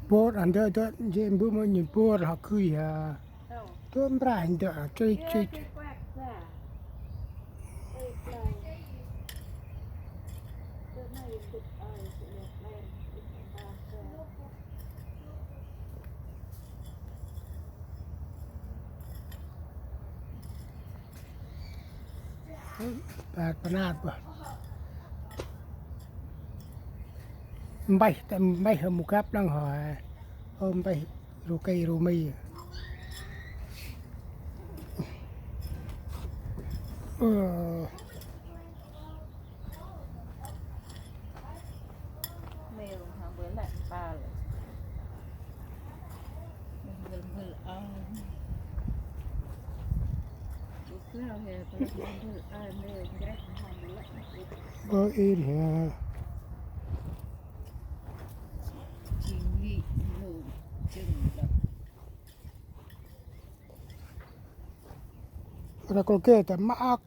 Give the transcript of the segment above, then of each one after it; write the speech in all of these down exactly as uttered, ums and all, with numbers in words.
Bôr a ndơ dơ, jêh mbơh mơ nhŭn bôr hŏ gưi ha. Dơ mbrah ndơ, a, cui, cui, cui. Ba pơnat bơh. Mbah, tơ mbah mŭ gâp đăng hŏ. Ơ, mbah ru kê ru mi. Ơ. Ơ, in ha. Ra kol ke ta maak.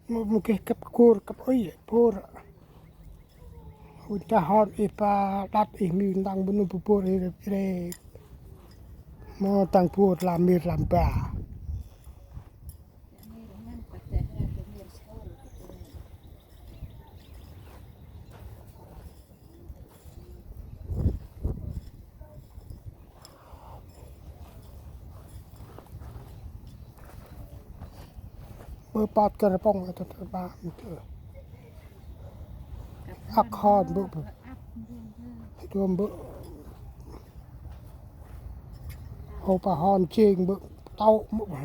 Mŭ, mŭ geh kăp kur, kăp ui, bôr. Ui ta hon ih pa đăt ih miu ntang bơnu bu bôr ih rê. Mâu tăng bôr lam mir lam ba. Bơ păt kơ rpong ơ tơ ba mơ tơ. Ăk hon bơ bơ. Tơm bơ. Hô pa hon jêng bơ tâu mơ bơ.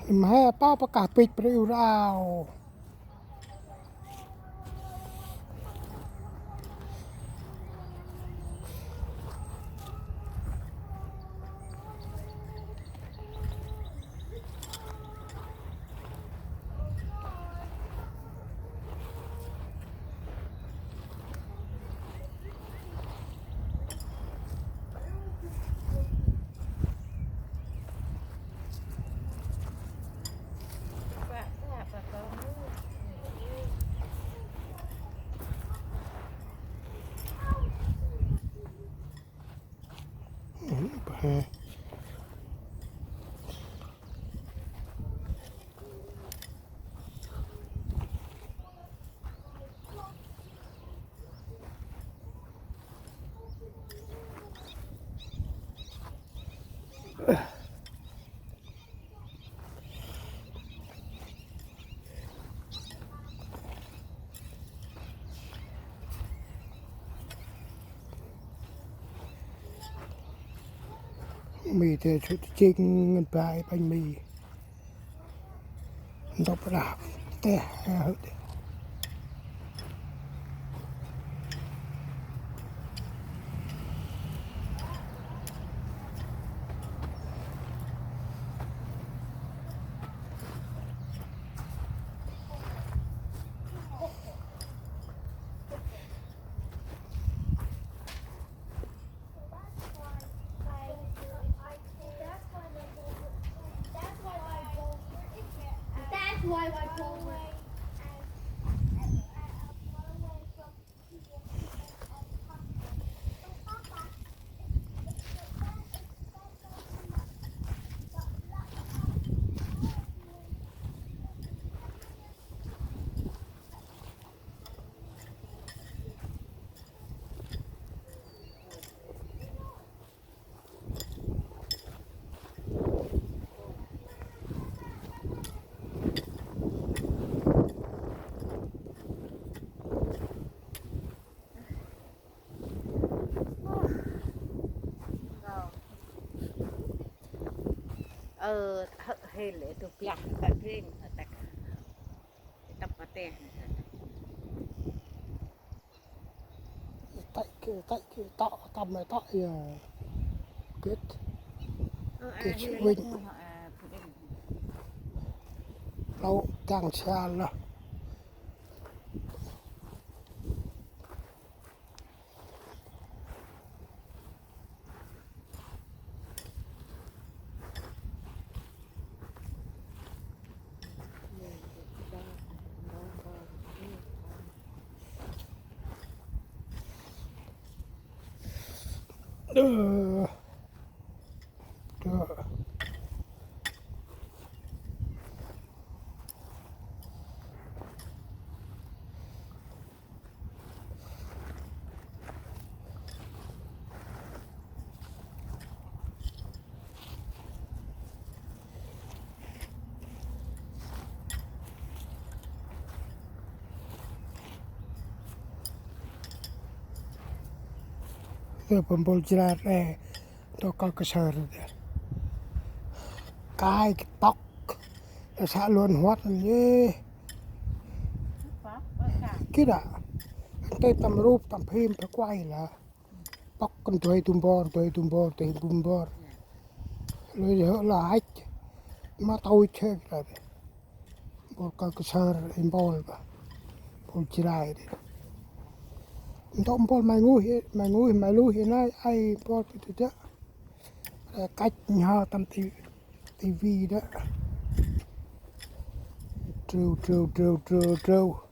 Mhe pa pa kah pit pri urao. Mi tê sŭt jêng ngăn bai banh mi. Ntŭk rah teh, a, hŭt. Ơ, hơ, hê lĕ tŭ blah, ta drêng, ta, ta, ta, ta, ta. Tăch kơ, tăch kơ, tŏ, tăm mê tŏ, yơ. Gĭt. Gĭt sŭ vĭnh. Lŏ tăng sa lah. Ơ, ơ. Ơ, pơmpôl jra e, to kăl kơsơr. Kai kơ pŏk. Sa luôn huăt yê. Kida. Tê tâm rup, tâm phim, tê quay la. Pŏk kăn tuê tu mbor, tuê tu mbor, tuê tu mbor. Lui hơ la hăch. Ma tui chê kida. Mpôl kăl kơsơr, mpôl ba. Mpôl jrai dê. Ntŭk mpôl mai nguih, mai nguih, mai luih nai, ai mpôl pi tu dă. Kăch nho tâm ti, tivi dă. Trêu, trêu, trêu, trêu, trêu.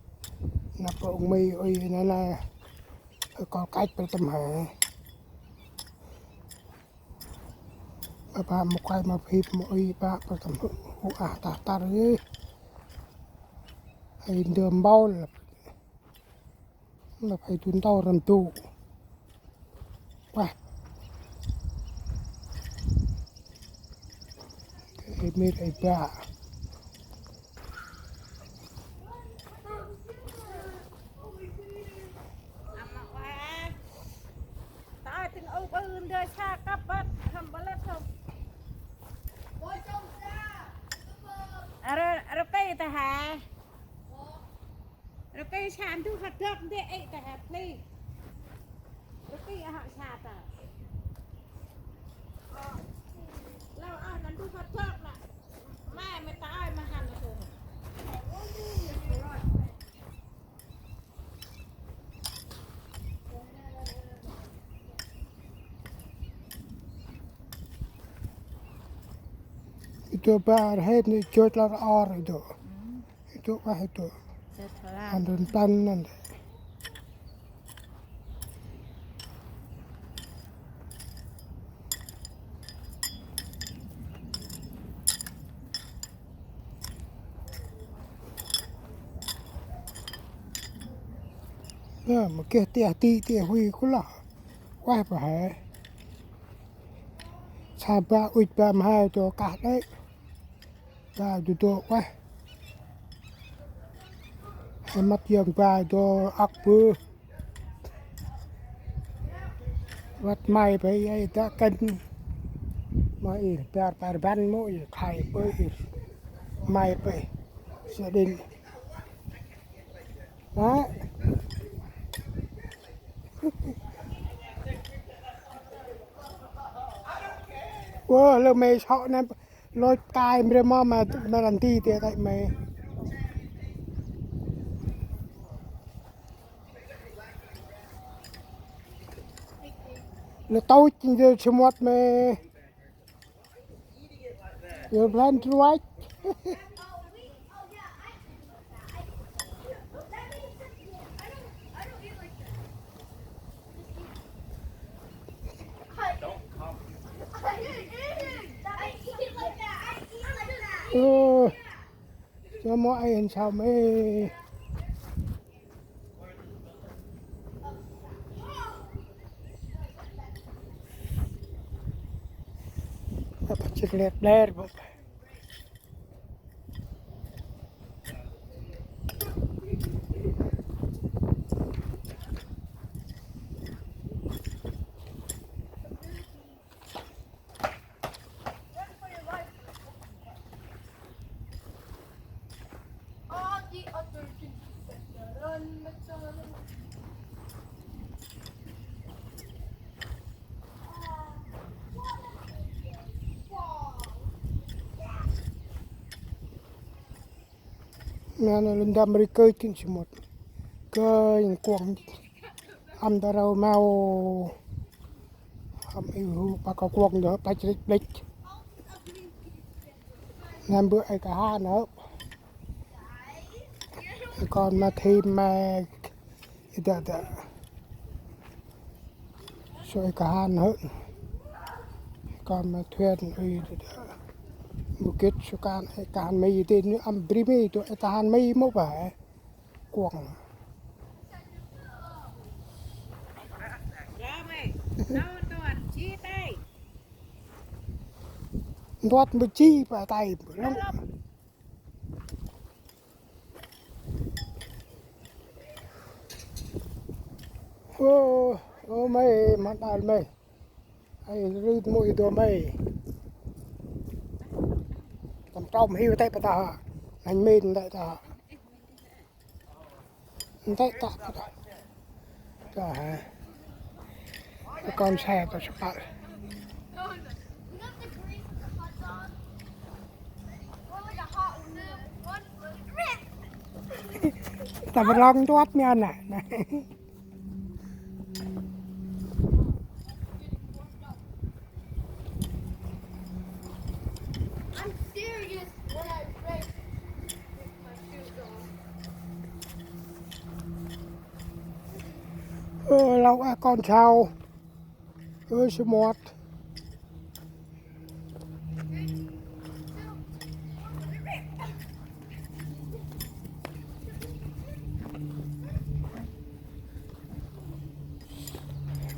Năp ung mi ui nai nai. Kăl kăch pa tâm he. Ba ba mâu kơi mâu phit mâu ui ba ba tâm hu ah ta tar ê. Ai ndơ mbol. Lăp ai tu ntâu răm tu. Wah. Ai mir ai ba. Rơkê ta hê. Rơkê sa ndu hăt dơk ndê ê ta hê plê. Rơkê hă sa ta. Lau ah ndu hăt dơk nă. Mai mê ta ai ma hăn nă. Ito ba arhet ni chot lar or ito. Ito wah ito. An rin pan nan. Ơ, ma geh tiah ti, tiah hui kŭ lah. Wah, pa he. Sa ba ŭch ba ma he to kah đê. Ba du dô wah. He mât yơng ba dô ăk bư. Văt may pe i ai ta kăn. Ma i bar bar ban mô i khai pe i. May pe. Sa đin. Hă? Ơ, lơ mê sŏ nê. Lôch kai mre mô ma, ma răn ti tê tay mê. Lơ tôch ndơ samôt mê. Yơ blan truach. Ơ, cho mô ai hên sao mê. Apa cek lihat ler, Bapak. Ngan lŭn dam ri kơi kin si môt. Kơi kuông. Am ta rau mau. Am iu hu pa ka kuông dơ pach rik blik. Ngan bơ ai ka ha nơ. Kon ma thim ma. Ida da. So ê kahan hơ̆. Kon ma thuên ê. Mâu gĭt so kan ê kahan mây tê ni ăn bri mây tu ê kahan mây mâu ba ê. Kuŏng. Ntuăt mâu ji ba tay lŏng. Ô, ô mây, mhăn đal mây. Ê, rưt mui dua mây. Tâm trôm hiu tê pa ta. Nanh mên tê ta. Tê ta pa ta. Ta hả. Cái con xe ta sắp. Ta bơlong tuat mi ana. I'm serious when I race with my shoes on. Ơ, lau a kon sau. Ơ, sơ muat.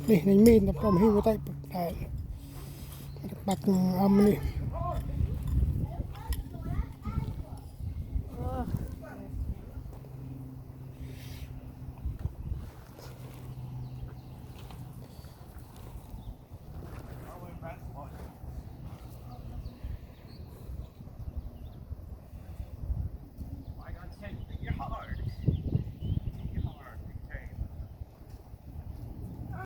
Nih, nih, min, tâm trôm hiu tay, tay. Băk âm nih.